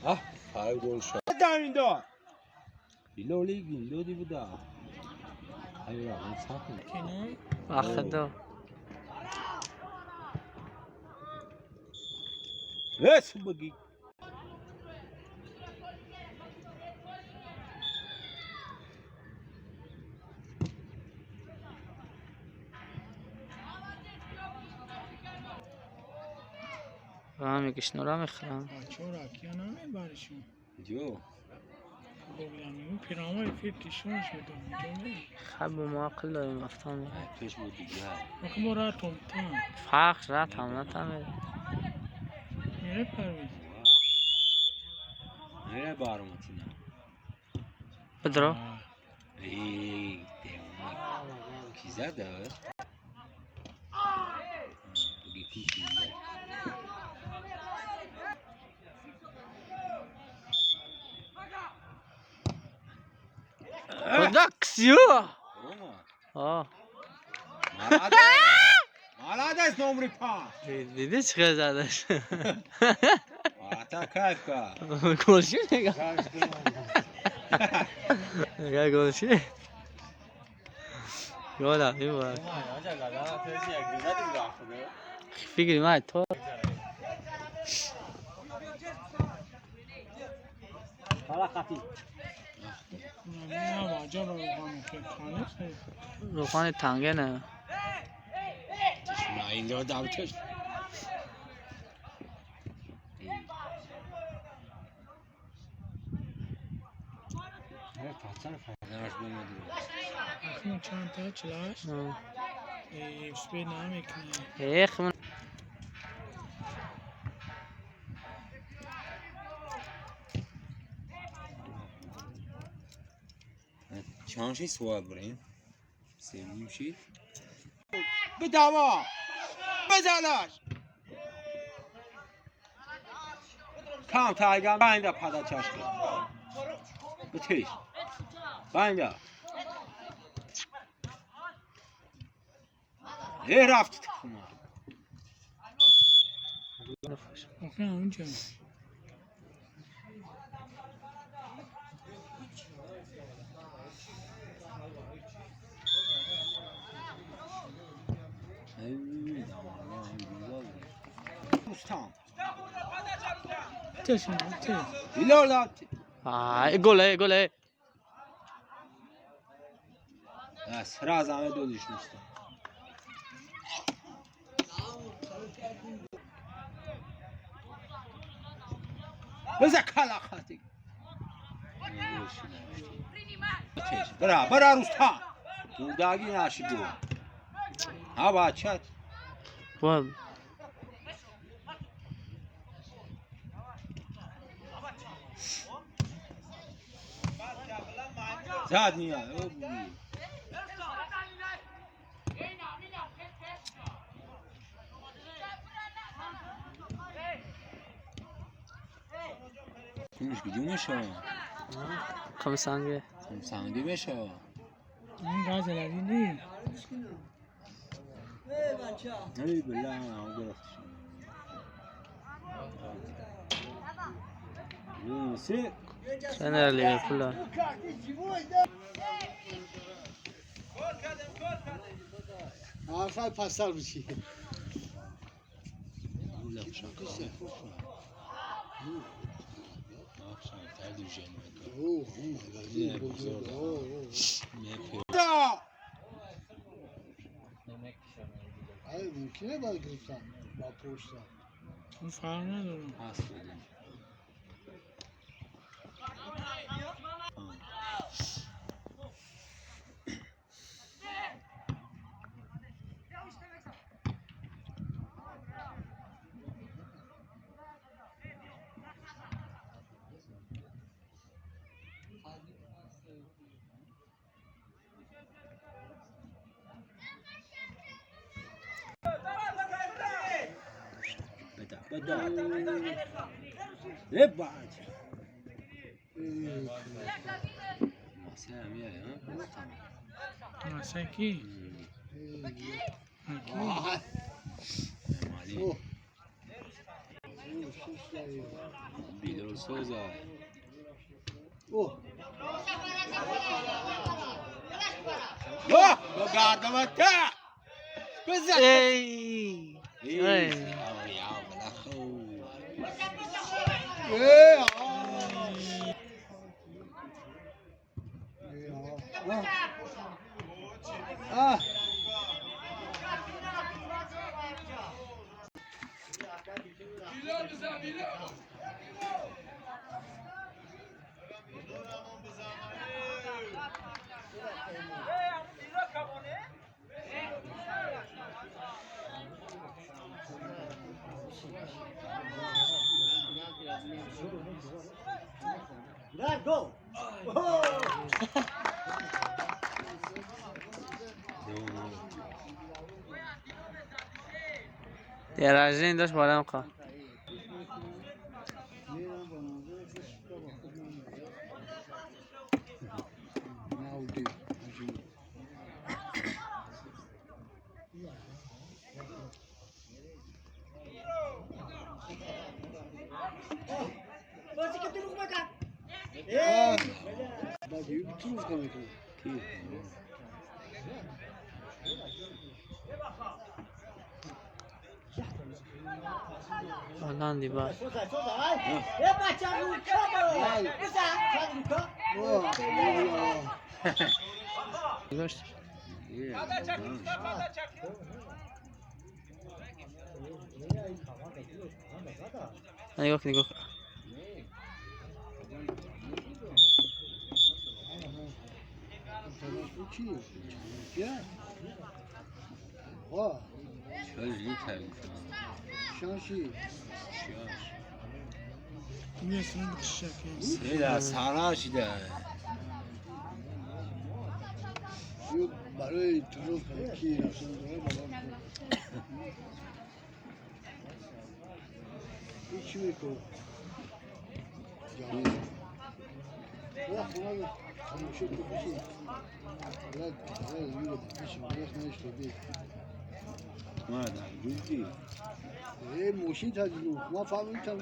А, фарқ гол шуд. Давиндо. Билоли гиндоди буда. Айра, он сахт. Кино. Ахадо. Эс буги. Рами гишнора мехрам. Бачаҳоро акия намебаришон. Ҷо. Бобиламиу пирамои фир тишонш медом. Ҷо ме. Хаб мо ақл дорем афтон. Пеш буд дигар. Охи мо ратом там. Фахш ратам натам. Мере Парвиз. Не бароматина. Бедро. Эй, девона. Ки зада? Буги ки зада. Худо ксю. Рома. А, Молодец! Молодец, номри пас. диди чӣ хел задаш? Ата кайф кард. Голши мега. Мега голши. Гола, мебарак. Фикри ман то На ваҷа роғани фирханес. рӯхони танге не. На инҷо давтеш. Ахмон чанд та 48. Успе намекунад. Эх, ман Чанд ши суол бурем? Севним ши? Бидава! Бизанаш! Кам тайган банда пада чашки. Битиш. Банда. Э рафт тухма. Охи онҷа. Эй, Рустам. Тешин, те. Билола. Ай, голе, голе. Сразу аме додиш Рустам. Биза кала хати. Бра, бра Рустам. Дурдаги нашиду. Ҳа бачат. Бо Зад ния. О, буги. Кумш гиди меша. қамсанге. Хумсанги меша. Ин газелади ни. Эй билла ам гирифтиш. Се Тренер Ливерпула. آخر پسر میشی. آره ممکنه باید گرفتن با پشتم. اون فرق نداره. بدا بدا ابعد Маса ки? Аки. Билол соза. О! О! Гардамата! Бизан! Эй! Эй! Эй! Эй! А! Даражаи дошт болам қа. Баланди ба. Дошт. Нигоҳ кун, нигоҳ кун. Барои тренировка ки рафтан дора баланд. Чӣ мекунад? Мошин таҷлу ман фаҳмидам.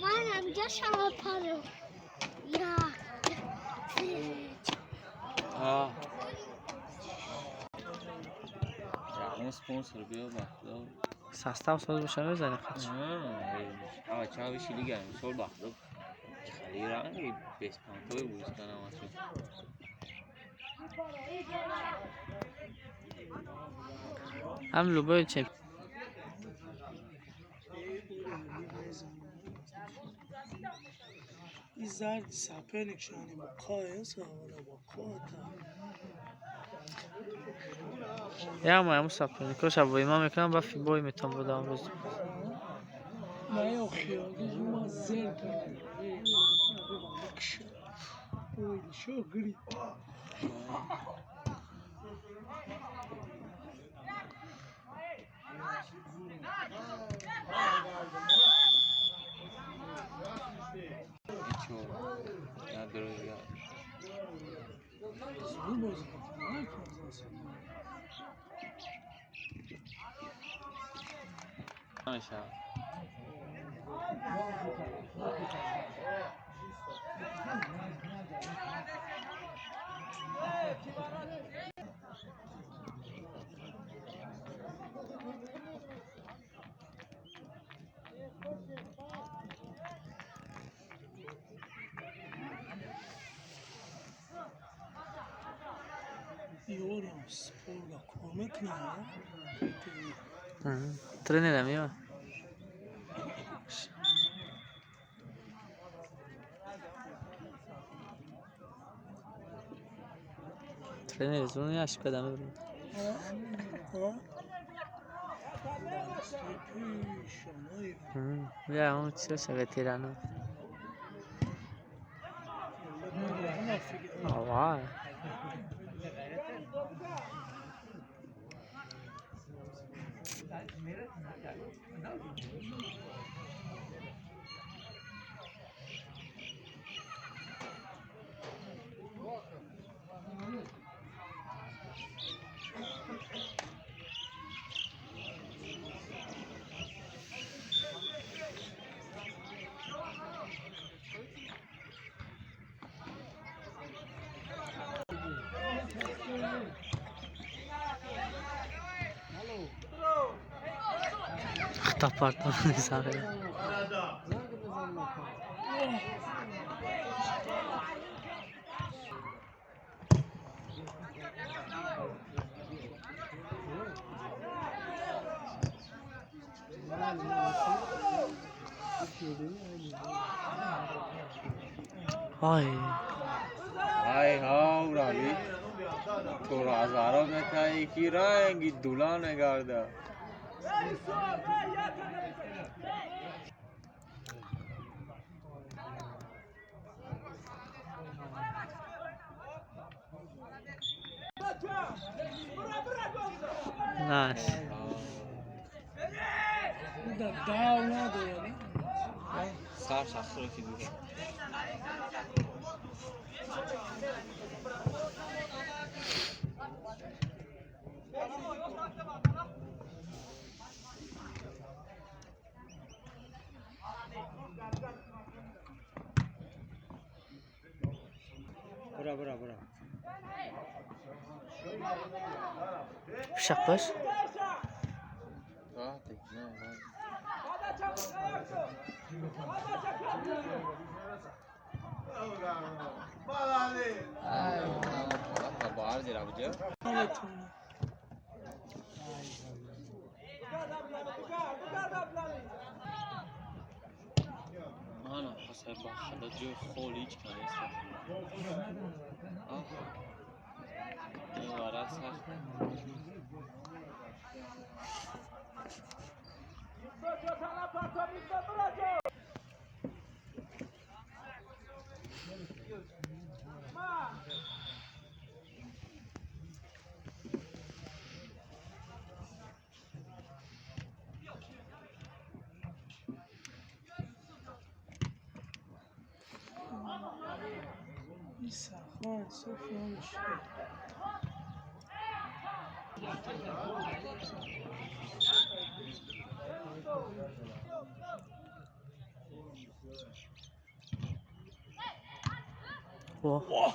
Манам ҷашама паро. Я. Спонсор биё бахто. Состав соз боша мезани қач. Чавиши лига имсол бахто хали ранги беспонтовый бузканам ачо. Ҳам любой чемп. این زرد سپه نکشانی با کاه سواره با کاه تا Я моя мусафир, коша бо има мекунам ба фибой метон будам рӯз. نه یا خیالی ما زر کردیم شو گری. Ичо. Я друзья. زور بازی کنم نه 15. Наша. یارم سپورا کمک نه. Тренерам ё. Тренер зуни яш када мебрам. ها. Я он все ветерано. Ава. Апартман сахар. Ой. Ай ҳав рави. Туро аз ароб метаи ки ранги дула негарда. Наш. Дав надорад. Сар шахсро ки дур. Бра, бра, бра. Пишак баш. О.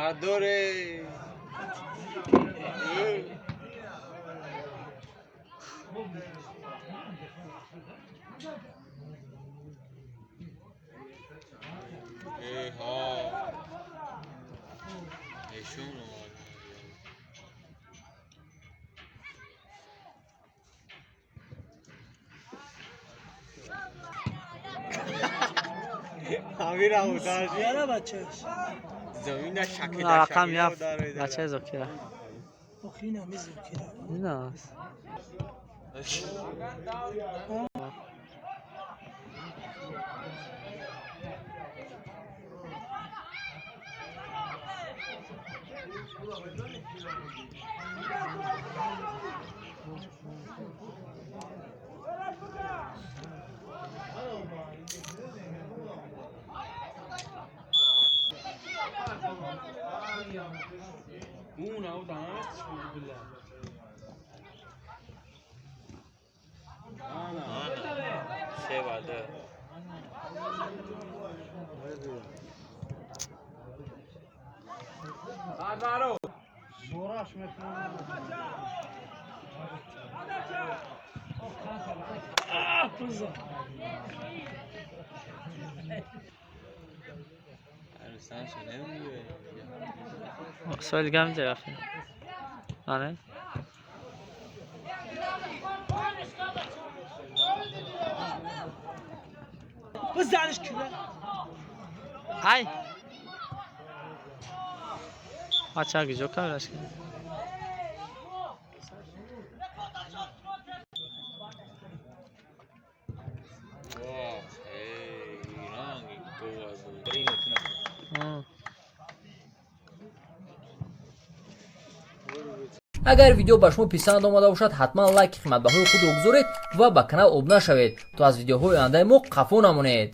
Adorei! رقم یافت بچه زکیره آخرین همی زکیره نه. Се ба ду. Зораш мекунам. А, бизан. Рустам шо намегӯяд. Соли дига ҳаминҷа рафтем. Ане? Бизаниш кира. Ай! Бача гиҷо камераш ки? Воҳ, эй, ранги гова буд. Агар видео ба шумо писанд омада бошад, ҳатман лайки қиматбаҳои худро гузоред ва ба канал обуна шавед, то аз видеоҳои ояндаи мо қафо намонед.